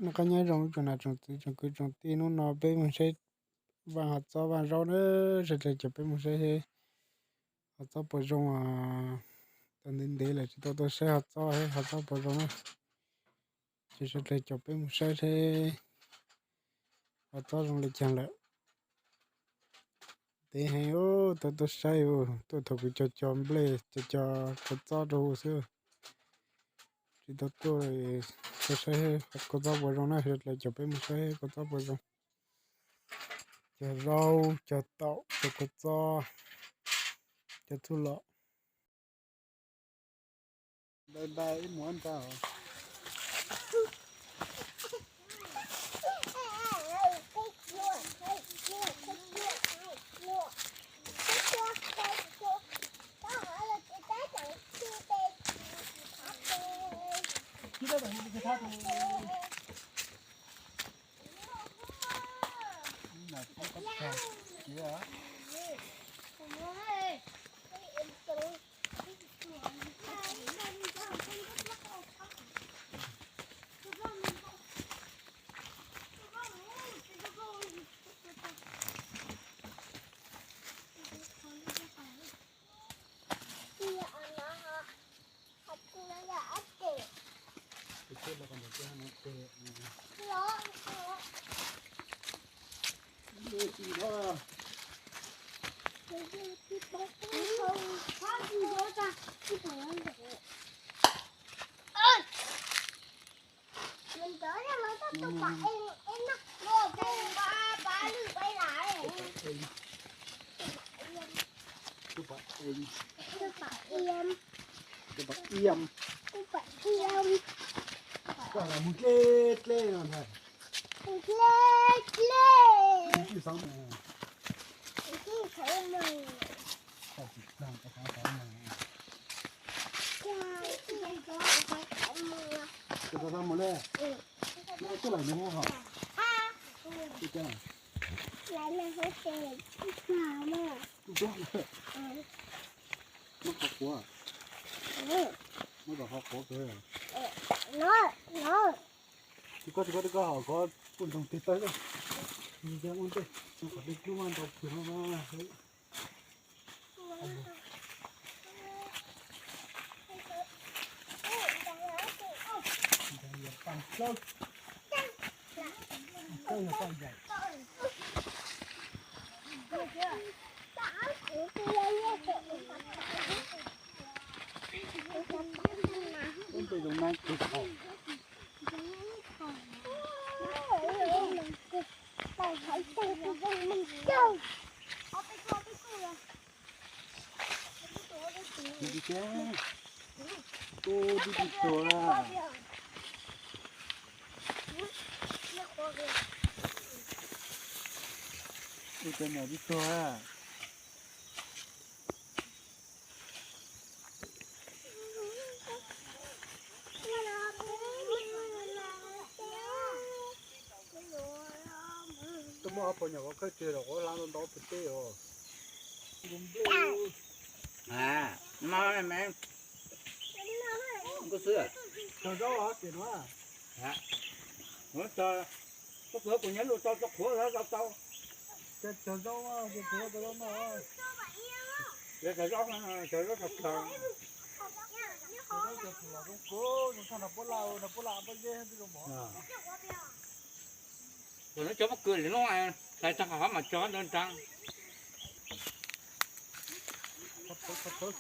Noj qab nyob zoo tsoom nam tsoom txiv tsoom kwv tsoom tij, hnub no peb mus saib vaj hov txob vaj zaub na, sawv daws caum peb mus saib seb hov txob puas zoo. Tau ntev ntev lawm tsis tau tuaj saib hov txob, hov txob puas zoo na. Ces sawv daws caum peb mus saib seb hov txob zoo li cas lawm. Ntev heev, tau tuaj saib, tuaj thaum kuv cog cog nplej cog cog kua txob rau hauv xwb. Tsis tau tuaj, tuaj saib kua txob puas zoo na, sawv daws caum peb mus saib kua txob puas zoo. Cog zaub, cog taum, cog kua txob, cog txhuj lom. Tus pam iam. Tus pam iam. Koj los mus dleb dleb no ntag. Dleb dleb. Mus tsis xav mus. Mus tsis xav mus. Koj tsis plag koj xav xav mus. Koj xav xav mus li. Koj tuaj lawm nws hos. Koj tuaj lawm. Muab qhov quav. Muab kom qhov quav kawg. Tus koj tus koj tus koj hom koj poj ntxoog tig tawg lawm. Mus ntej mus ntej, qhov dej dub mas ntau kawg no. Tus tib tug tuag. Tus tib tug tuag. Tus tib tug tuag. Twb muab ob phaus nyuam qhuav khawb tseg los qhuav hla ntau ntau pem teb os. Cog zaub os, ces no. Cog, cog zaub, cog zaub. Cog zaub, cog zaub, cog zaub. Ua no cov pob kws li no, hlais tag qhov mas cog ntau nrag. Ua no cog peb kws.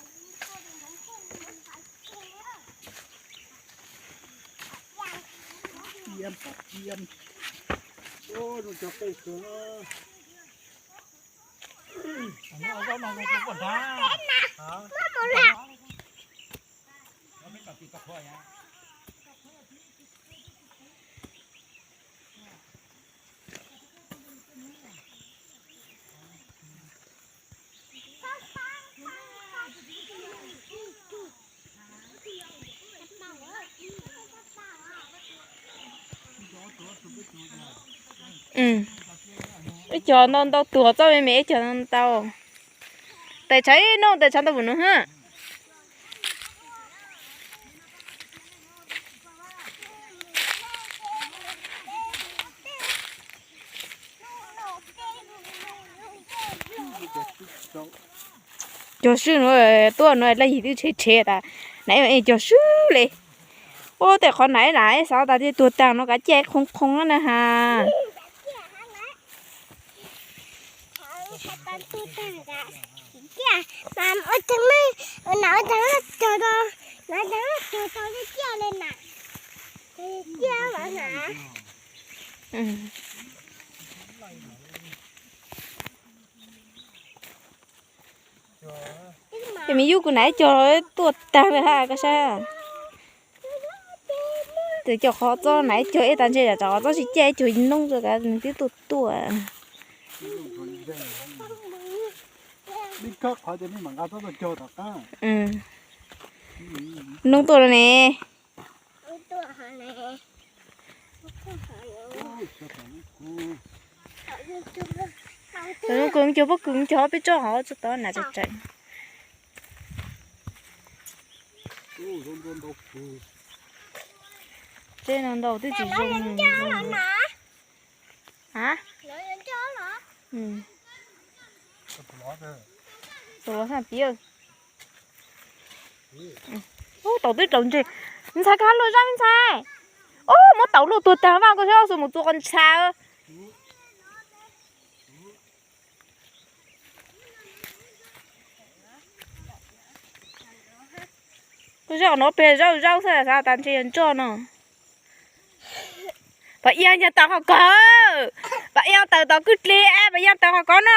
Ib co ntau ntau tuag, txob me me ib co ntau. Tais tshav ib nub tais tshav ntau vum nus hab. Cog swb no, tuaj no laj yim twb rhe rhe tas, na cog swb li. Ua tej qhov na na xav tas tias tuag tag no kav cia qhoo qhoo na has. Ces me yub kuv na cog tuaj tag li ha koj saib. Tus cog qhov txob na cog ib tag ntshe yam tsam qhov txob tsis ciaj cog noob rau kav nws twb tuaj tuaj. Noob tuaj lawm ne. Cog pob kws cog ob peb tsob hauv tsob tod na tseem tseem. Tsev no ntau twb tsis zoo. A, tus los xaj piv. Ub, taum twb raum ntseg. Ntxhais, koj luaj zaj ntxhais. Ub, muab taum luaj tuag tag vaj koj saib, xu mus txua qhov ntxhais. Koj zaj qhov no pem zaub zaub xwb xav tas ntshe yog ntsoj no. Pam Iab yog tawm qhov kov, Pam Iab tawm tom kwj dlig, Pam Iab tawm qhov kov no.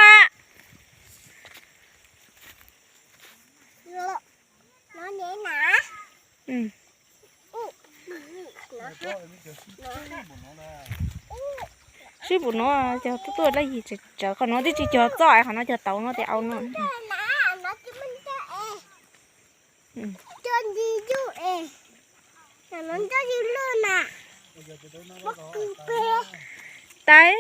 Sib pum no cog tuaj tuaj laj yim tsawv, qhov no twb tsis cog txoj, qhov no cog tauv no tes au no. Tais.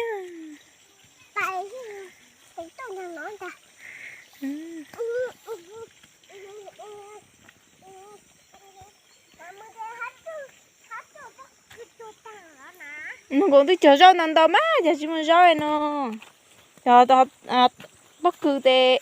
Nws nkaus twb cog zaub ntau ntau mas cog tsis muaj zaub no. Cog pob kws tes